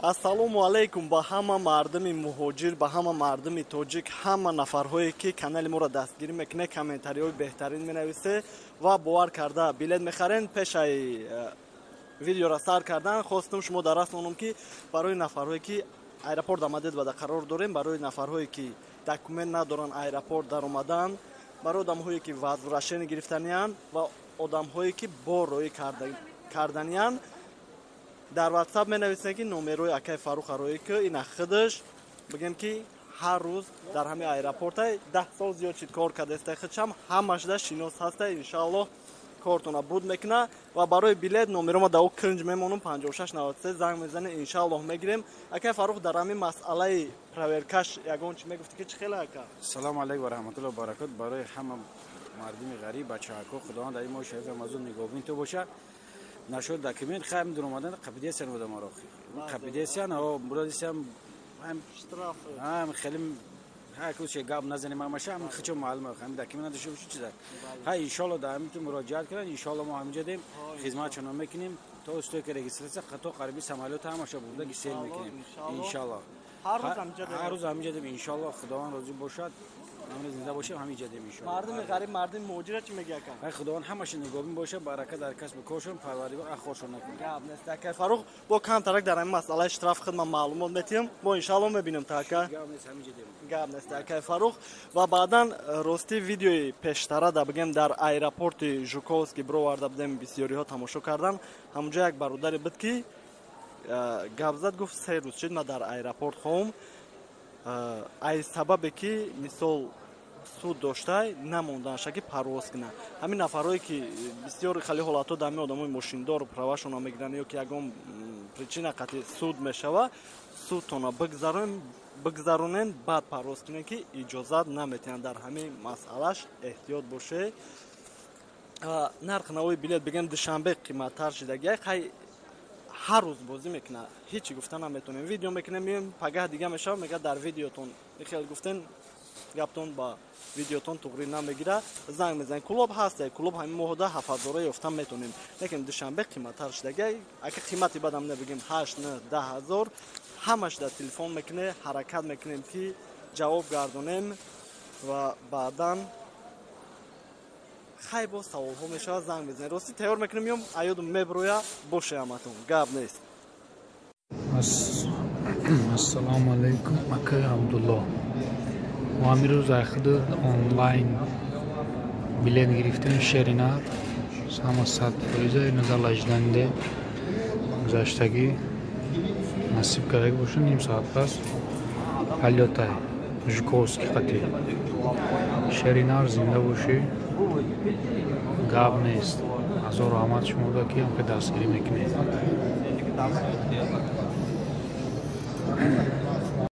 Ассалому алайкум ба ҳама мардуми муҳоҷир, ба ҳама мардуми тоҷик, ҳама нафарҳое ки канали моро дастгирӣ мекунед, комментариҳои беҳтарин менависе ва бовар карда билет мехарен. Пешаи видеоро сар кардан хостум шумо дар расонам, ки барои нафарҳое ки аэропорт омадед ва дар қарор дорем, барои нафарҳое ки документ надоранд аэропорт даромадан, барои одамҳое ки возвращение гирифтаниянд ва одамҳое ки бор роӣ карданиянд, дар WhatsApp менависем, ки номерои акай Фарруха роӣ ки ина худаш бигем, ки ҳар рӯз дар ҳамин аэропортай 10 сол зиёд чид кор кардааста, худшам ҳамашда шинос ҳаста. Иншааллоҳ, кортона буд мекуна. Ва барои билет номерома дар о киринҷ мемонам, 5693 занг мезанем, иншааллоҳ, мегирем. Акай Фаррух, дар ҳамин масъалаи проверкаш ягон чи мегуфтӣ, ки чӣ хеле, ака? Салому алайкум ва раҳматуллоҳи ва баракот барои ҳама мардуми ғариб, бачаҳако. Худованд дар ин моҳи шариф Рамазон нигоҳбин ту бошад. Нашуд документ, хайр, дуромадан қапидесиян одамаро, қапидесиян, бурадисиям. Штраф. Ҳам хеле ҳар кӯче гап назанем, ҳамаша ҳам хичо маълум, ҳам документ надошта боши, чиза. Ҳа, иншоалло, дар ҳамин ту муроҷиат кунанд, иншоалло, мо ҳаминҷа дем, хизматшонро мекунем то стойка регистрация, то қариби самолёт ҳамаша бурда гисел мекунем, иншоалло. Ҳар рӯз ҳаминҷа? Ҳар рӯз ҳаминҷа дем, иншоалло. Худованд розӣ бошад, ҳамин зинда бошем, ҳаминҷа дем, иншоалло. Мардуми ғариб, мардуми муҳоҷира чӣ мегӯяд, ака? Ай, Худованд ҳамаша нигоҳбин боша, барака дар касбу коршон, Парвардигор ахоршон накунад. Гап нест, акай Фаррух. Бо камтарак дар ҳамин масъалаи штраф худман маълумот метиҳам, бо иншаалло мебинем та, ака. Гап нест, ҳаминҷа дем. Гап нест, акай Фаррух. Ва баъдан, ростӣ, видеои пештара да бигем, дар аэропорти Жуковский бироварда будем, бисёриҳо тамошо кардан. Ҳамунҷо як бародаре буд, ки гап зад, гуфт: «3 рӯз шуд, ман дар аэропорт хоҳам, ай сабабе ки мисол суд доштай, намонданаша ки парвоз кунад». Ҳамин нафарҳое ки бисёр хеле ҳолатҳо дар ҳамин одамои мошиндор правашонро мегиранд ё ки ягон причина қатъи суд мешава, судтона бигзаронен, баъд парвоз кунем, ки иҷозат наметиҳанд. Дар ҳамин масъалаш эҳтиёт боше. Нархи навои билет, бигем, Душанбе қиматтар шидагия. Хай, ҳар рӯз бозӣ мекунад, ҳечи гуфта наметонем. Видео мекунем, меоем, пагаҳ дига мешава, мега: «Дар видеотон хел гуфтен». Гаптон ба видеотон туғрӣ намегира. Занг мезанем, Кулоб ҳаста, Кулоб ҳамин моҳода 7000-ора ёфта метонем, лекин Душанбе қиматтар шидагия, ака. Қимати бадам набигем, 8, 9, 10 ҳазор. Ҳамаш дар телефон мекуне, ҳаракат мекунем, ки ҷавоб гардонем. Ва баъдан, хай, боз саволҳо мешавад, занг мезанем. Ростӣ, тайёр мекунем, меём, аёдум меброя боше, ҳаматон гап нест. Ассалому алайкум, акай Абдулло. Мо ҳамин рӯз айхуда онлайн билет гирифтем. Шеринар ҳама 100%, назар лажданде гузаштагӣ. Насиб кардаги бошад, ним соат пас полётай Жуковский қатӣ. Шеринар, зинда бошӣ, гап нест. Ҳазор раҳмат шумода, ки ҳамка дастгирӣ мекунед.